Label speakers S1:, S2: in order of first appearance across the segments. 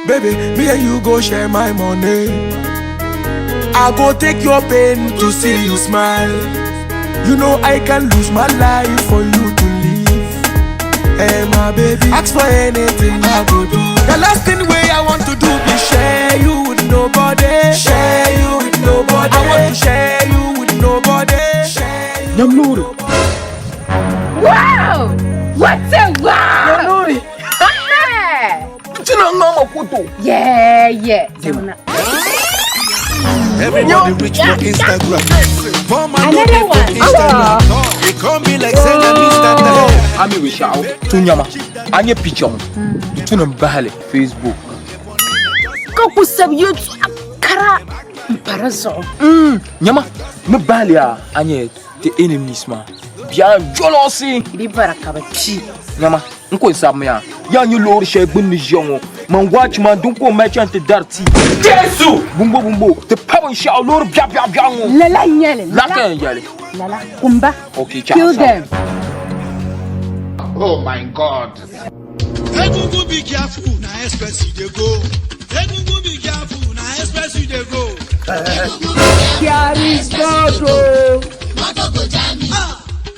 S1: Baby, me and you go share my money. I go take your pain to see you smile. You know I can lose my life for you to live. Hey, my baby, ask for anything I go do. The last thing way I want to do be share you with nobody. Share you with nobody. I want to share you with nobody. Share you.
S2: Nyam loori.
S3: Wow! What a wow!
S2: Nyam loori. Tina ŋa ma koto.
S3: Yeah. Zauna.
S1: Everybody reach for Instagram. Poor man no
S3: Another
S1: dey for
S3: one.
S1: Instagram. They call me like say na Mr. Time.
S2: A mi binshaɣu tu nyama a nyɛ picha ŋɔ di tu ni bahili Facebook.
S3: Ka ku sabi yɛltɔɣa kara m-pa di zuɣu.
S2: Nyama ni bahili a a nyɛ ti enemies maa bia jɔlɔsi.
S3: Bɛ bɔra ka bɛ kpi.
S2: Nyama n ko n sabimi yaa yaa nyɛ loori shɛli gbunni ʒiya ŋɔ man waachi maa din ka o mali chani ti dari ti. Jesu! Bumbo bumbo ti pa binshaɣu loori biɛɣu biɛɣu biɛɣu ŋɔ.
S3: Lala n-nyɛ li.
S2: Lala ka yɛn yɛli.
S3: Lala kumba.
S2: Okay, chao,
S3: Kill
S2: chao.
S3: them.
S4: Oh my God.
S5: Egungun be careful, na express you dey go. Egungun be careful, na express you dey go.
S2: There is God o.
S6: Motor go jam me.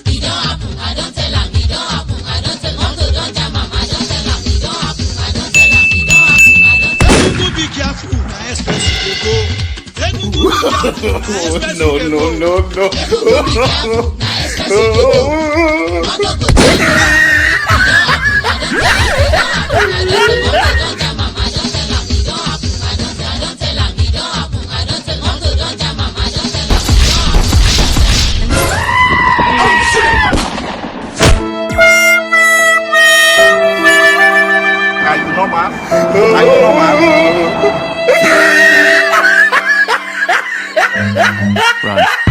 S6: E don happen, I don tell am, e don happen, I don tell motor don jam am, I don tell am, e don happen, I don tell am, e don happen, I don tell
S5: Egungun be careful, na express you dey go. Egungun be careful, na express you dey go.
S4: no, no.
S6: Egungun be careful, na express you dey go. Motor go jam me. E don happen, I don tell am, e don happen, I don tell motor don jam am, I don tell am, e don happen, I don tell am, e don happen, I don tell motor don jam am, I don tell am, e don happen, I don tell am.
S4: Are you normal? Are you normal?
S1: Run.